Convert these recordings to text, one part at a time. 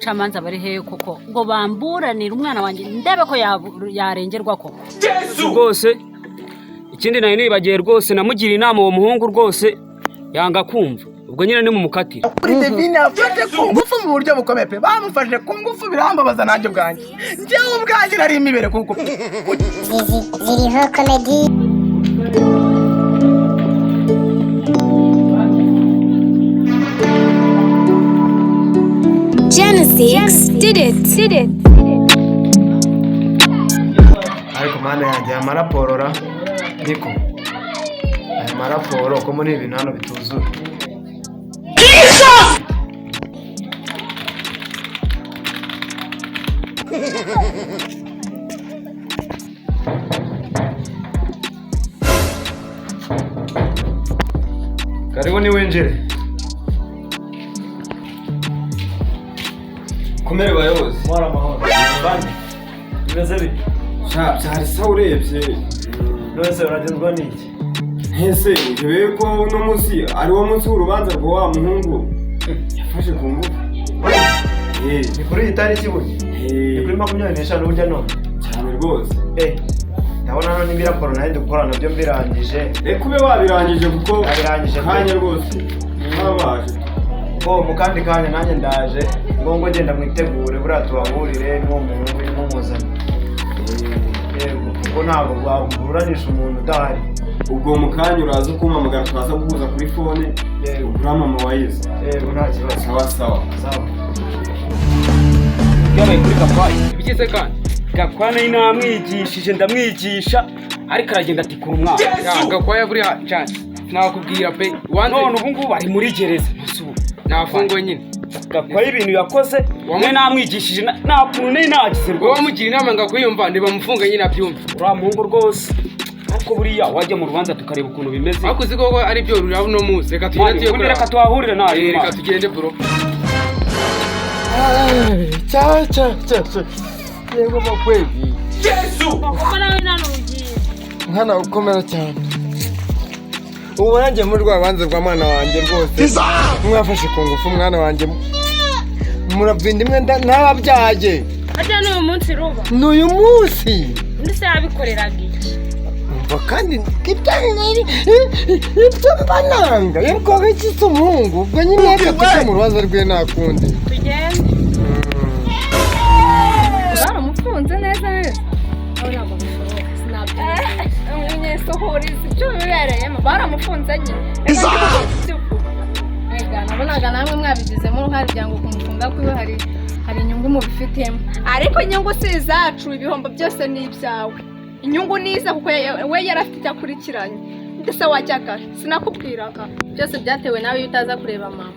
bacamanza bari hehe koko ngo bamburanire umwana wanjye ndebe ko yarengerwa koko? Rwose ikindi nari nibagiye, rwose namugira inama uwo muhungu, rwose yanga kumva. Ubwo nyine ni mumukatire. Kuri Devine yafashe ku ngufu mu buryo bukomeye pe, bamufashe ku ngufu birambabaza. Nanjye ubwanjye, njyewe ubwanjye nari imibere kuko Ziriho Comedy. Genesis did it. Did it. Ariko mana yanjye, aya maraporo ra, niko aya maraporo ko muri ibintu hano bituzura. Karibu, niwinjire. Komere bayobozi. Amahoro, amahoro. Bandi bimeze bite? Sha, byari sawa urebye. None se uragenzwa n'iki? Ese ujye ko uno munsi ari wo munsi w'urubanza rwa wa muhungu yafashe ku ngufu? Ni kuri iyi tariki burya? Ni kuri 25 burya none? Cyane rwose. Ndabona hano n'ibiraporo nayo ndi gukora nabyo mbirangije. Reka ube wabirangije kuko Nabirangije pe. Kanya rwose ntabaje. Ubwo mu kandi kanya nanjye ndaje ngo genda mwitegure, buriya tubahurire n'uwo muhungu urimo muzanye. Yego, kuko ntabwo waburanisha umuntu udahari. Ubwo mu kanya uraza kumpamagara, turaza guhuza kuri phone. Yego. Uramama wayize. Yego, nta kibazo. Sawa sawa. Sawa. Byabaye kuri Gakwaya. Ibigize kandi? Gakwaya nari namwigishije, ndamwigisha, ariko aragenda atikura umwana. Ya, Gakwaya buriya cyane sinakubwira pe, wanze. None ubu ngubu ari muri gereza. Ese ubu Nafungwe nyine. Gakwaya ibintu yakoze, mwe namwigishije, nta kuntu nari nagize Wowe rwose. wamugira inama ngo akwiyumva, ntibamufunge nyine abyumve. Uriya muhungu rwose, ariko buriya wajya mu rubanza tukareba ukuntu bimeze. Ariko uzi koko ari byo ruraba uno munsi, reka tugende Mani, tuye. ubundi reka tuhahurire nawe. Eh, reka tugende bro. Cya cya cya cya, yego makwezi. Kuko nawe nta n'ugiye. Mwana, ukomera cyane. Ubu nanjye muri rwa rubanza rwa mwana wanjye rwose, mwafashe ku ngufu umwana wanjye, muravinda imwe ntababyaye. Harya n'uyu munsi ruba? Ni uyu munsi. Undi se yabikoreraga iki? Umva kandi ibyo mba nanga yabwaga iki se umuhungu? Ubwo nyine reka tujye mu rubanza rwe, nta kundi. Tugende. Baramufunze neza neza. Aho ntabwo bishoboka, sinabyo. Ibyo bibereyemo baramufunze nyine. Ega nabonaga namwe mwabigizemo uruhare kugira ngo kumufunga kwiwe hari inyungu mubifitemo. Ariko inyungu si izacu, ibihombo byose ni ibyawe. Inyungu ni ize kuko we yari afite icyo akurikiranye. Ndetse wajyaga sinakubwiraga. Byose byatewe nawe iyo utaza kureba mama.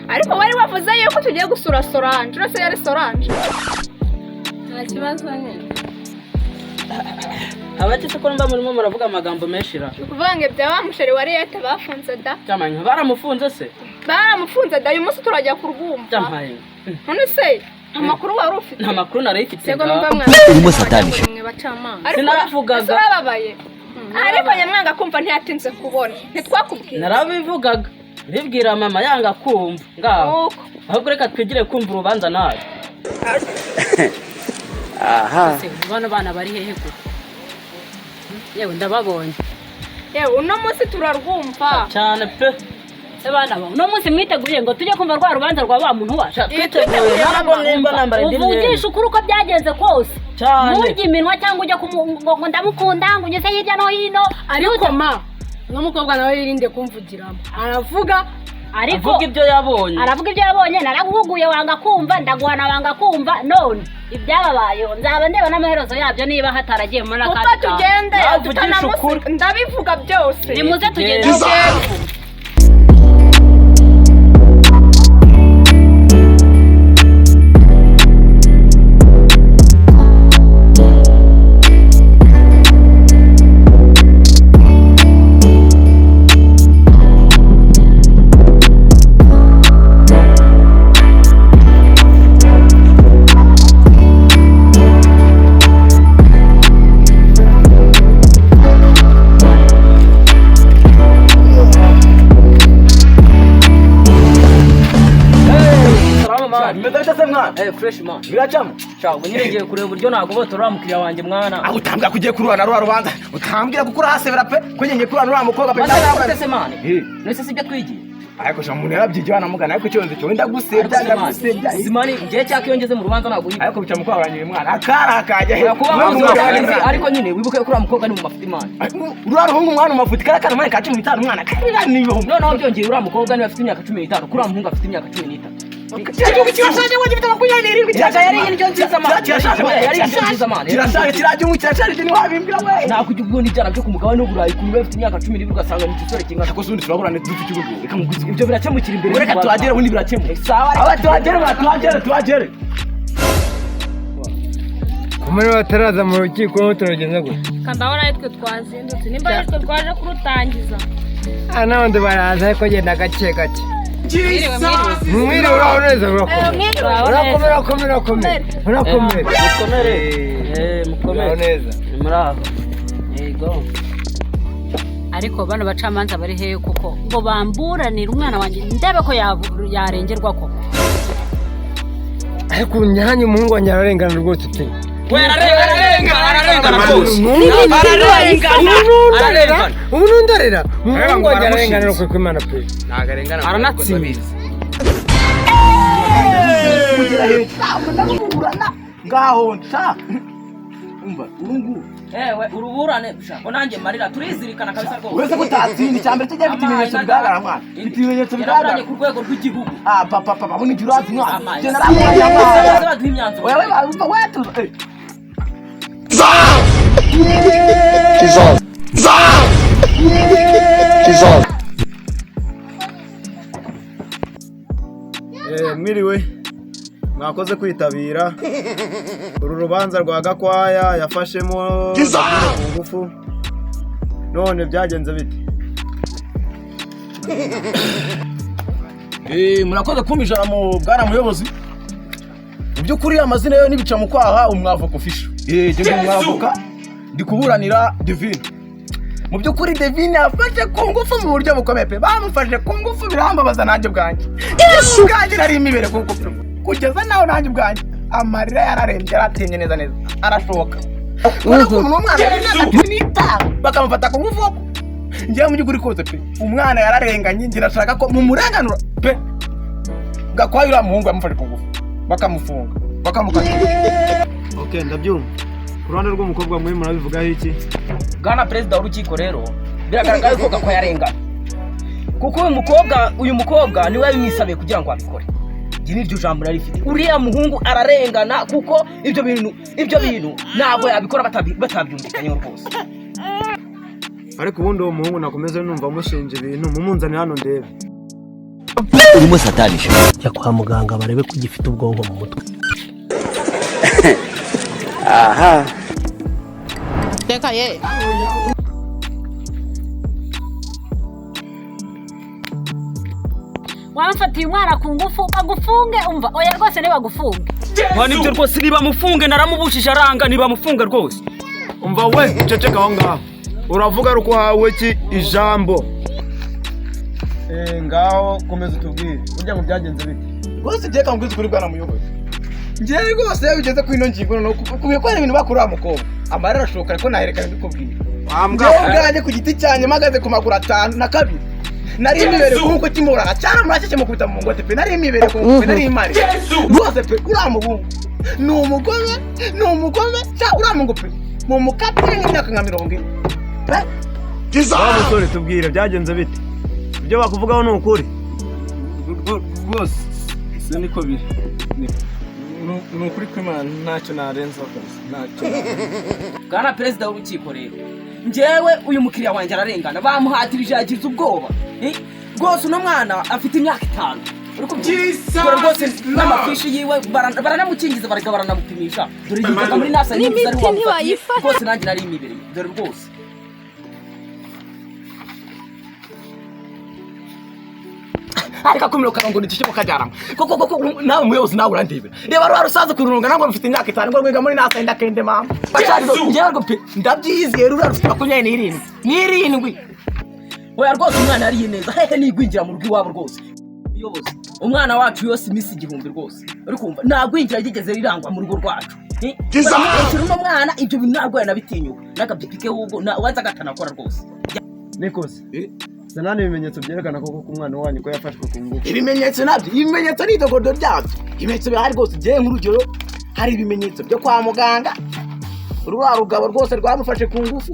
Ariko wari wavuze yuko tugiye gusura Solange, uretse yari Solange. Nta kibazo nyine. Abaketse ko mba murimo muravuga amagambo menshi ra. Ni ukuvuga ngo ibya wa musheri wa Riyete bafunze da. Byamaye, baramufunze se? Baramufunze da, uyu munsi turajya kurwumva. Byamaye. None se amakuru wari ufite? Nta makuru nari mfite. Sego ga. numva mwana. Urimo satani. Mwe bacamanza. Ariko Sinaravugaga. ese urababaye? Ariko nyamwanga kumva ntiyatinze kubona. Ntitwakubwiye. Narabivugaga bibwira mama yanga kumva ngaho. Nuko. Ahubwo reka twigire kumva urubanza nawe. Ese bano bana bari hehe koko? Yewe, ndababonye. Yewe, uno munsi turarwumva. Cyane pe. Se bana ba, uno munsi mwiteguye ngo tujye kumva rwa rubanza rwa wa muntu wacu? Sha, twiteguye, ntabwo nimba nambara indi myenda. Uvugisha ukuri uko byagenze kose. Cyane. Nturye iminwa cyangwa ujye ngo ndamukunda, ngo unyuze hirya no hino. Ariko ma, uno mukobwa nawe yirinde kumvugiramo, aravuga. Ariko avuga ibyo yabonye. Aravuga ibyo yabonye. Naraguhuguye wanga kumva, ndaguhana wanga kumva, none ibyababayeho nzaba ndeba n'amaherezo yabyo niba hataragiye muri Kuko akandi kantu. tugende Nawe uvugisha tutanamusiga. ukuri. Ndabivuga byose. Nimuze tugende. Tugende. mwana. Fresh man. Biracamo. Sha, ubu nyine ngiye kureba uburyo nagobotora uriya mukiriya wanjye mwana. Aho utambwira ko ugiye kururana ruriya rubanza, utambwira kuko urahasebera pe, ko ngiye kururana uriya mukobwa pe. Maze nawe se man. Nese sibyo twigiye. Ariko sha umuntu yarabyigiye wanamugana, ariko ikibazo cyo wenda gusebya ndagusebya. Simani ngiye cyaka iyo ngeze mu rubanza ntabwo uyiba. Ariko bica mukwaburanya uyu mwana akara akajya he. Kuba ariko nyine wibuke ko uriya mukobwa ni mu mafuti man. Uriya ruhungu mwana mu mafuti kara mwana ka 15 mwana karira ni ibihumbi. Noneho byongeye uriya mukobwa niba afite imyaka 15 kuri uriya muhungu afite imyaka 13. Igihugu kirashaje we gifite 27. Yari indyo nziza man. Yari indyo nziza man. Kirashaje kiragihugu kirashaje ntiwabimbwira we. Nakujya ubwo n'ibyana byo ku mugabane w'Uburayi ukuntu biba bifite imyaka 12 ugasanga ni igisore kingana. Ariko ubundi turaburana dufite ikibugu. Reka muguzi ibyo birakemukira imbere. Reka tuhagere ubundi birakemuka. Sawa. Aba tuhagere tuhagere. Kumwe bataraza mu rukiko no turagenda gute? Kandabona ari twe twazindutse nimba ari twe twaje kurutangiza. Ah n'abandi baraza ariko genda gake gake. Mwiriwe uraho neza urakomera urakomera urakomera urakomera mukomere mukomere neza muraho yego. Ariko bano bacamanza bari hehe kuko ngo bamburanire umwana wanjye ndebe ko yarengerwa koko. Ariko nyanya umuhungu wanjye ararengana rwose pe. Ararengana rwose. Ararengana. Ubu nundarera umuhungu wanjye ararengana rwose ku Imana pe. Aranatsinze. Kugera hejuru ndamuburana ngaho nca. Umva urungu. Ewe uruburane ko nanjye marira turizirikana kabisa rwose. Uretse ko utatsinda icyambere cyo gifite ibimenyetso bigaragara mwana. Ifite ibimenyetso bigaragara ku rwego rw'igihugu. Ah papa papa bundi jurazi mwana. Je naramuye imyanzuro. Wewe umva wetu. Jesus. Jesus. Mwiriwe mwakoze kwitabira uru rubanza rwa Gakwaya yafashemo ku ngufu none byagenze bite? Murakoze kumpa ijambo bwana muyobozi. Mu by'ukuri amazina yo nibica mu kwaha umwavoka official. Ndi umwavoka ndi kuburanira Divine. Mu by'ukuri Divine yafashe ku ngufu mu buryo bukomeye pe. Bamufashe ku ngufu birambabaza nanjye ubwanjye. Yesu ubwanjye nari imibere kuko kugeza naho nanjye ubwanjye amarira yararembye yaratemye neza neza arashoka. Urabona umuntu w'umwana w'imyaka 15 bakamufata ku ngufu. Njyewe mu by'ukuri kose pe umwana yararenganye ngira ashaka ko mumurenganura pe. Gakwaya uriya muhungu yamufashe ku ngufu bakamufunga bakamukata. Okay ndabyumva. Ku ruhande rw'umukobwa mwe murabivugaho iki? Bwana perezida w'urukiko rero biragaragara ko Gakwaya arengana. Kuko uyu mukobwa niwe yabimwisabiye kugira ngo abikore. Njye niryo jambo nari rifite. Uriya muhungu ararengana kuko ibyo bintu ntabwo yabikora batabyumvikanyeho rwose. Ariko ubundi uwo muhungu nakomeze numva amushinja ibintu mumunzane hano ndebe. Urimo satanisha. Jya kwa muganga barebe ko ugifite ubwonko mu mutwe. Aha. Reka ye. Wamfatiye umwana ku ngufu bagufunge umva oya rwose nibagufunge. Nibyo rwose nibamufunge naramubushije aranga nibamufunge rwose. Umva we ceceka aho ngaho. Uravuga ruko hawe ki ijambo. Ngaho komeza utubwire. Burya ngo byagenze bite? Rwose ngiye kambwiza ukuri bwana muyobozi. Ngiye rwose iyo bigeze kuri ino ngingo no kubiye ko ibintu bakora mukobwa. Amarira arashoka ariko naherekana mbikubwira. Ngiye ubwanjye ku giti cyanjye mpagaze ku maguru 5 na 2. Nari imibere kuko kimura cyara murashye mukubita mu ngote pe nari imibere kuko nari imari. Rwose pe uriya muhungu ni umugome cya uriya muhungu pe mu mukatire nk'imyaka nka 40. Wa musore tubwire byagenze bite? Ibyo bakuvugaho ni ukuri? Rwose si niko biri. Ni ukuri kw'Imana ntacyo narenzaho kabisa ntacyo. Bwana perezida w'urukiko rero njyewe uyu mukiriya wanjye ararengana bamuhatirije yagize ubwoba. Rwose uno mwana afite imyaka 5. Dore rwose n'amafishi yiwe baranamukingiza bareka baranamupimisha. Dore yigaga muri NASA n'imiti ntibayifata. Rwose nanjye nari imibereye dore rwose. Ariko akumiro karongo n'igishyimo kajyaramo koko koko nawe muyobozi nawe urandebera reba rwa rusaza kurunga ntabwo rufite imyaka 5 ngo rwiga muri NASA ndakende mama njyewe pe ndabyizeye ruriya rufite 27 n'irindwi. Oya rwose umwana yariye neza hehe nigwingira mu rugo iwabo rwose. Muyobozi Umwana wacu yose iminsi 1000 rwose, uri kumva, nta gwingira ryigeze rirangwa mu rugo rwacu. Baramukecuru uno mwana ibyo bintu ntabwo yanabitinyuka n'akabyipike, ahubwo ubanza agatanakora rwose. Nikoze zanani ibimenyetso byerekana koko ko umwana wanyu ko yafashwe ku ngufu. Ibimenyetso nabyo, ibimenyetso ni idogodo ryabyo, ibimenyetso bihari rwose. Ugiye nk'urugero, hari ibimenyetso byo kwa muganga, ruriya rugabo rwose rwamufashe ku ngufu.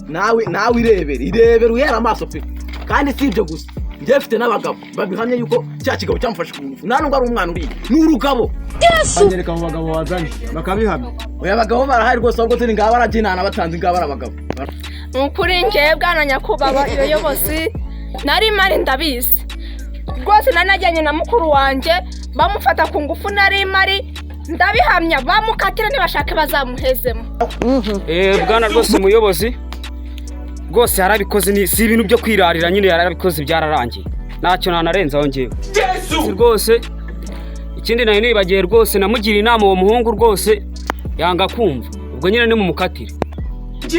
Nawe irebere uhera amaso pe. Kandi si ibyo gusa, njyewe mfite n'abagabo babihamya yuko cya kigabo cyamufashe ku ngufu. Nta nubwo ari umwana uriya, ni urugabo. Banyereka abo bagabo wazanye bakabihamya. Oya, abagabo barahari rwose, ahubwo turi ngaba barabyinana batanze, ngaba ari abagabo. Ni ukuri njyewe bwana nyakubahwa yoyobozi, nari mari ndabizi rwose, nari najyanye na mukuru wanjye bamufata ku ngufu, nari mari ndabihamya, bamukatira nibashake bazamuhezemo. Bwana rwose umuyobozi, rwose yarabikoze, ni si ibintu byo kwirarira nyine, yarabikoze byararangiye, ntacyo nanarenzaho ngewe rwose. Ikindi nari nibagiye rwose, namugiriye inama uwo muhungu rwose yanga kumva, ubwo nyine nimumukatire.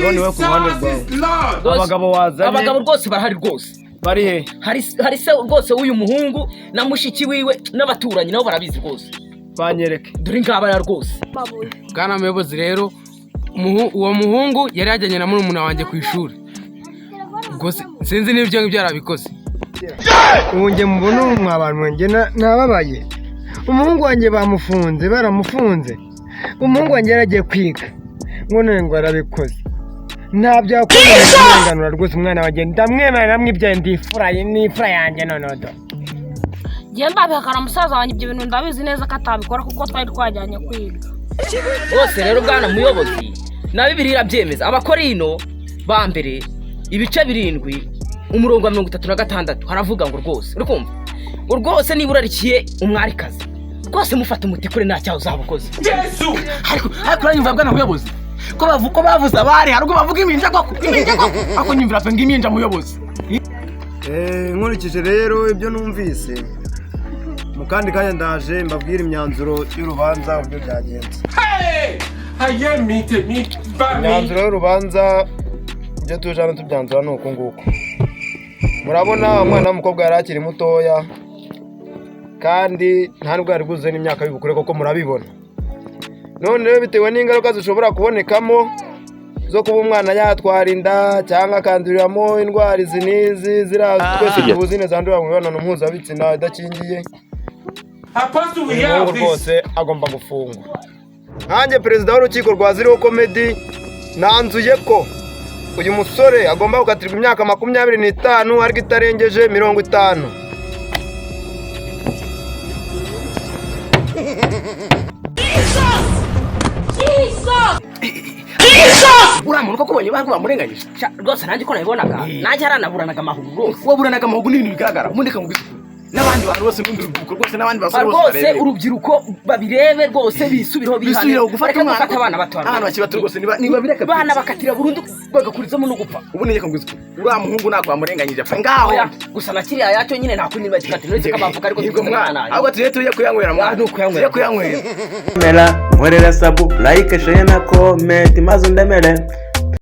None we ku ruhande rwawe, abagabo wazanye? Abagabo rwose barahari rwose. Bari he? Hari se rwose w'uyu muhungu na mushiki wiwe n'abaturanyi nabo barabizi rwose. Banyereke. Dore ngaba ya rwose. Bwana muyobozi rero, uwo muhungu yari yajyanye na murumuna wanjye ku ishuri rwose, sinzi niba ibyo ngibyo yarabikoze. Ubu njye mubona ubu mwa bantu njye nababaye. Umuhungu wanjye bamufunze, baramufunze. Umuhungu wanjye yaragiye kwiga, ngo none ngo arabikoze. Ntabyo yakoze kurenganura rwose umwana wanjye, ndamwemera namwibyaye, ndifura n'ifura yanjye noneho do. Njye mbabihakana musaza wanjye, ibyo bintu ndabizi neza ko atabikora kuko twari twajyanye kwiga. Bose rero bwana muyobozi, na Bibiliya irabyemeza, Abakorino ba mbere ibice 7 umurongo wa 36 haravuga ngo rwose, uri kumva, ngo rwose niba urarikiye umwarikazi rwose mufata umuti kure nta cyaha uzaba ukoze. Ariko uranyumva bwana muyobozi, ko bavuga ko bavuze abari, hari ubwo bavuga iminja koko, iminja koko, ako nyumvira pe ng'iminja muyobozi. Nkurikije rero ibyo numvise, mu kandi kanya ndaje mbabwire imyanzuro y'urubanza uburyo byagenze. Imyanzuro y'urubanza ibyo tuje hano tubyanzura ni uku nguku. Murabona umwana w'umukobwa yari akiri mutoya kandi nta nubwo yari bwuzuze n'imyaka y'ubukure koko murabibona. None rero bitewe n'ingaruka zishobora kubonekamo zo kuba umwana yatwara inda cyangwa akanduriramo indwara izi n'izi ziriya twese tuzi neza zandurira mu mibonano mpuzabitsina idakingiye, umuhungu rwose agomba gufungwa. Nkanjye perezida w'urukiko rwa Ziriho Comedy nanzuye ko uyu musore agomba gukatirwa imyaka 25 ariko itarengeje 50. Uriya muntu koko ubonye bantu bamurenganyije rwose, nanjye ko nabibonaga, nanjye haranaburanaga amahuguru rwose. Waburanaga amahuguru n'ibintu bigaragara, ubundi kamubwira n'abandi bantu bose n'urundi rubyiruko rwose, n'abandi basore bose rwose barebe. Urubyiruko babirebe rwose, bisubireho bihane, Bisubireho gufata bareke umwana gufata abana bato, abana bakiri bato rwose, niba bireka bana bakatira burundu bagakurizamo no gupfa. Ubundi njye kamubwira ukuri, uriya muhungu ntabwo bamurenganyije apfa ngaho. Oya, gusa na kiriya yacyo nyine nta kundi bagikatira uretse ko bavuga ariko Yego mwana, ahubwo tujye kuyanywera mwana, Ah, ni ukuyanywera. tujye kuyanywera. Mela, nkorera sabu, like, share na comment, maze undemere.